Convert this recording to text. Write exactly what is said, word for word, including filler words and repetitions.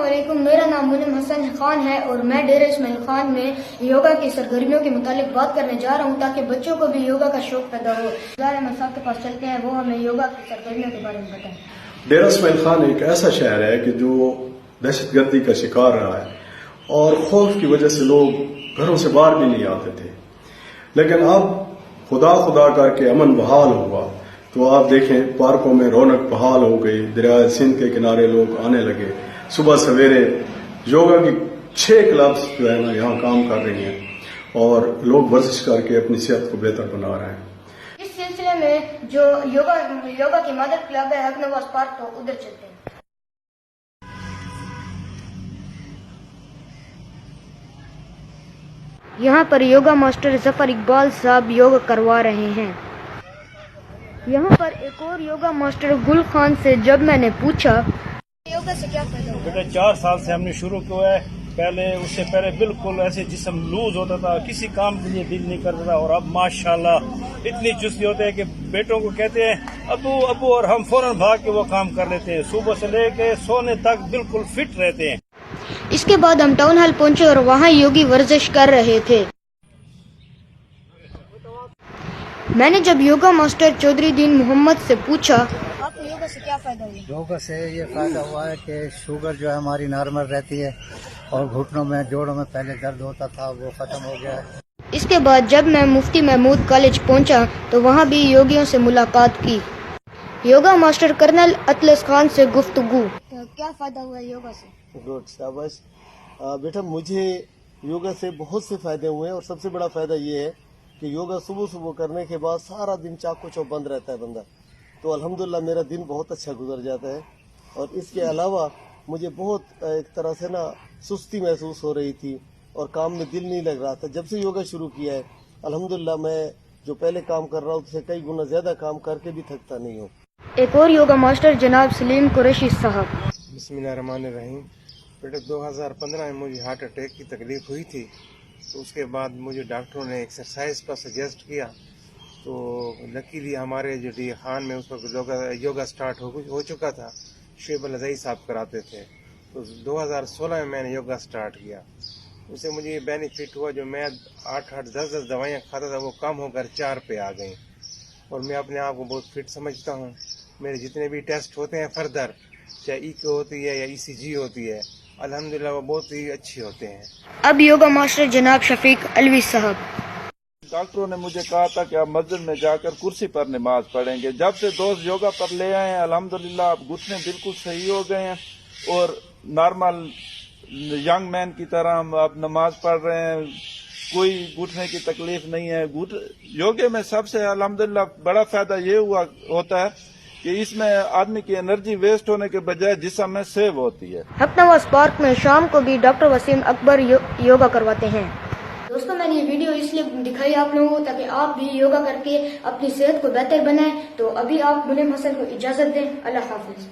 علیکم، میرا نام منعم حسن خان ہے اور میں ڈیرہ اسماعیل خان میں یوگا کی سرگرمیوں کے متعلق بات کرنے جا رہا ہوں تاکہ بچوں کو بھی یوگا کا شوق پیدا ہو۔ ظاہر احمد صاحب کے پاس چلتے ہیں، وہ ہمیں یوگا کی سرگرمیوں کے بارے میں بتائیں۔ ڈیرہ اسماعیل خان ایک ایسا شہر ہے کہ جو دہشت گردی کا شکار رہا ہے اور خوف کی وجہ سے لوگ گھروں سے باہر بھی نہیں آتے تھے، لیکن اب خدا خدا کر کے امن بحال ہوا تو آپ دیکھیں پارکوں میں رونق بحال ہو گئی، دریائے سندھ کے کنارے لوگ آنے لگے۔ صبح سویرے یوگا کی چھ کلبز جو ہے نا یہاں کام کر رہی ہیں اور لوگ ورزش کر کے اپنی صحت کو بہتر بنا رہے ہیں۔ اس سلسلے میں جو یوگا یوگا کی مدر کلب ہے ہک نواز پارک، تو ادھر چلتے ہیں۔ یہاں پر یوگا ماسٹر ظفر اقبال صاحب یوگا کروا رہے ہیں۔ یہاں پر ایک اور یوگا ماسٹر گل خان سے جب میں نے پوچھا، یوگا سے کیا فائدہ ہوا؟ بیٹا، چار سال سے ہم نے شروع کیا ہے۔ پہلے، اس سے پہلے بالکل ایسے جسم لوز ہوتا تھا، کسی کام کے لیے دل نہیں کرتا تھا، اور اب ماشاءاللہ اتنی چستی ہوتے ہیں کہ بیٹوں کو کہتے ہیں، "ابو، ابو"، اور ہم فوراً بھاگ کے وہ کام کر لیتے ہیں۔ صبح سے لے کے سونے تک بالکل فٹ رہتے ہیں۔ اس کے بعد ہم ٹاؤن ہال پہنچے اور وہاں یوگی ورزش کر رہے تھے۔ میں نے جب یوگا ماسٹر چودھری دین محمد سے پوچھا، آپ کو یوگا سے کیا فائدہ ہوا؟ یوگا سے یہ فائدہ ہوا ہے کہ شوگر جو ہے ہماری نارمل رہتی ہے اور گھٹنوں میں، جوڑوں میں پہلے درد ہوتا تھا، وہ ختم ہو گیا ہے۔ اس کے بعد جب میں مفتی محمود کالج پہنچا تو وہاں بھی یوگیوں سے ملاقات کی۔ یوگا ماسٹر کرنل اطلس خان سے گفتگو۔ تو کیا فائدہ ہوا یوگا سے؟ گڈ، شاباش۔ آ، بیٹا، مجھے یوگا سے بہت سے فائدے ہوئے ہیں اور سب سے بڑا فائدہ یہ ہے کہ یوگا صبح صبح کرنے کے بعد سارا دن چاقو چوبند رہتا ہے بندہ، تو الحمدللہ میرا دن بہت اچھا گزر جاتا ہے۔ اور اس کے علاوہ مجھے بہت، آ، ایک طرح سے نا سستی محسوس ہو رہی تھی اور کام میں دل نہیں لگ رہا تھا۔ جب سے یوگا شروع کیا ہے، الحمدللہ میں جو پہلے کام کر رہا ہوں، اس سے کئی گنا زیادہ کام کر کے بھی تھکتا نہیں ہوں۔ ایک اور یوگا ماسٹر جناب سلیم قریشی صاحب۔ بسم اللہ الرحمن الرحیم۔ بیٹا، دو ہزار پندرہ میں مجھے ہارٹ اٹیک کی تکلیف ہوئی تھی، تو اس کے بعد مجھے ڈاکٹروں نے ایکسرسائز کا سجیسٹ کیا، تو لکیلی ہمارے جو ڈی خان میں اس وقت یوگا، یوگا سٹارٹ ہو، ہو چکا تھا، شعیب الرضائی صاحب کراتے تھے۔ تو دو ہزار سولہ میں میں نے یوگا سٹارٹ کیا، اس سے مجھے یہ بینیفٹ ہوا جو میں آٹھ آٹھ دس دس دوائیاں کھاتا تھا، وہ کم ہو کر چار پہ آ گئیں، اور میں اپنے آپ کو بہت فٹ سمجھتا ہوں۔ میرے جتنے بھی ٹیسٹ ہوتے ہیں فردر، چاہے ایکو ہوتی ہے یا ای سی جی ہوتی ہے، الحمدللہ وہ بہت ہی اچھی ہوتے ہیں۔ اب یوگا ماسٹر جناب شفیق علوی صاحب۔ ڈاکٹروں نے مجھے کہا تھا کہ آپ مسجد میں جا کر کرسی پر نماز پڑھیں گے۔ جب سے دوست یوگا پر لے آئے ہیں، الحمدللہ اب گھٹنے بالکل صحیح ہو گئے ہیں اور نارمل ینگ مین کی طرح ہم اب نماز پڑھ رہے ہیں، کوئی گھٹنے کی تکلیف نہیں ہے۔ گھٹ یوگے میں سب سے الحمدللہ بڑا فائدہ یہ ہوا ہوتا ہے کہ اس میں آدمی کی انرجی ویسٹ ہونے کے بجائے جسم میں سیو ہوتی ہے۔ ہک نواز پارک میں شام کو بھی ڈاکٹر وسیم اکبر یو- یوگا کرواتے ہیں۔ دوستوں، میں نے یہ ویڈیو اس لیے دکھائی آپ لوگوں کو تاکہ آپ بھی یوگا کر کے اپنی صحت کو بہتر بنائیں۔ تو ابھی آپ منعم حسن کو اجازت دیں۔ اللہ حافظ۔